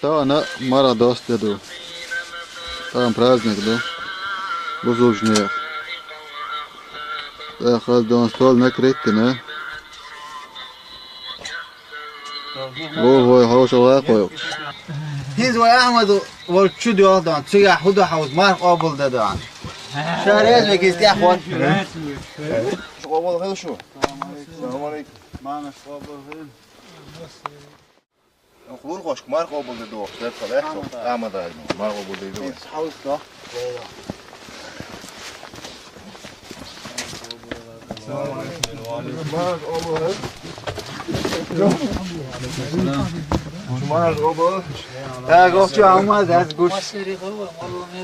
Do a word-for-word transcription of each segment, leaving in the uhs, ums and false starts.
Тахана марха доста де ду. Тахана праздник ду. Бусулба нехан. ТӀаккха хаза дон стол накрыть дина. Вовхой хьошалгӀа кхойкхуш. ХӀинца вай Ахьмад волчу чу доьлху дан, цигахь хӀун ду хьовса, марха къобалдо дан. Ша реза векис тӀехь хӀотта. Къобал хила шу. Салам алейкум. Мамаш къобал хила. Хлурхошка марха къобалдо дохуш дара тхан лаьцна, Ахьмад, марха къобалдо. Хьовса.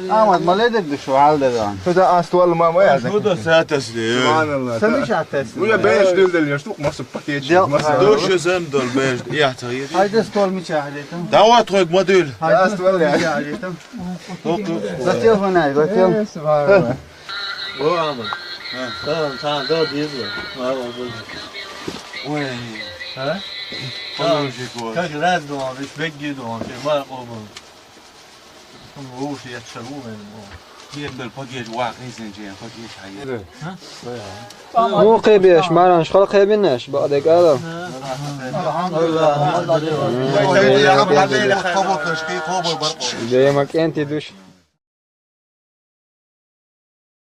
Ахьмад, ма ледара ду шу хьал дара. Хьо дан ас толла ма ма яздакх. Хьо дан сатасли. Субханаллах. Сан мичахь тасна? Уьла беш дилдал яш тух, масса пакет. Дел масса. Дош сан дол беш, я ца ир. Хьай дас тол мичахь хьалетам? Давай тхойг ма дуьйла. Хьай дас тол мичахь хьалетам? Хокку. Зател ванай, зател. Э, субханаллах. О, Амр. Ха. Хан, хан, до дизла. Ма, ма, ма. Ой. Ха? Положи кот. Как раз думал, ведь бегги думал, ты ма, о, ма. Лучше я чару, ма. Нет, только пакет, ва, хизин, же, пакет, хай. Ха? Ну, кхебеш, марханаш хала кхебинаш, бакъдерг ала. Дема кӀентий душ.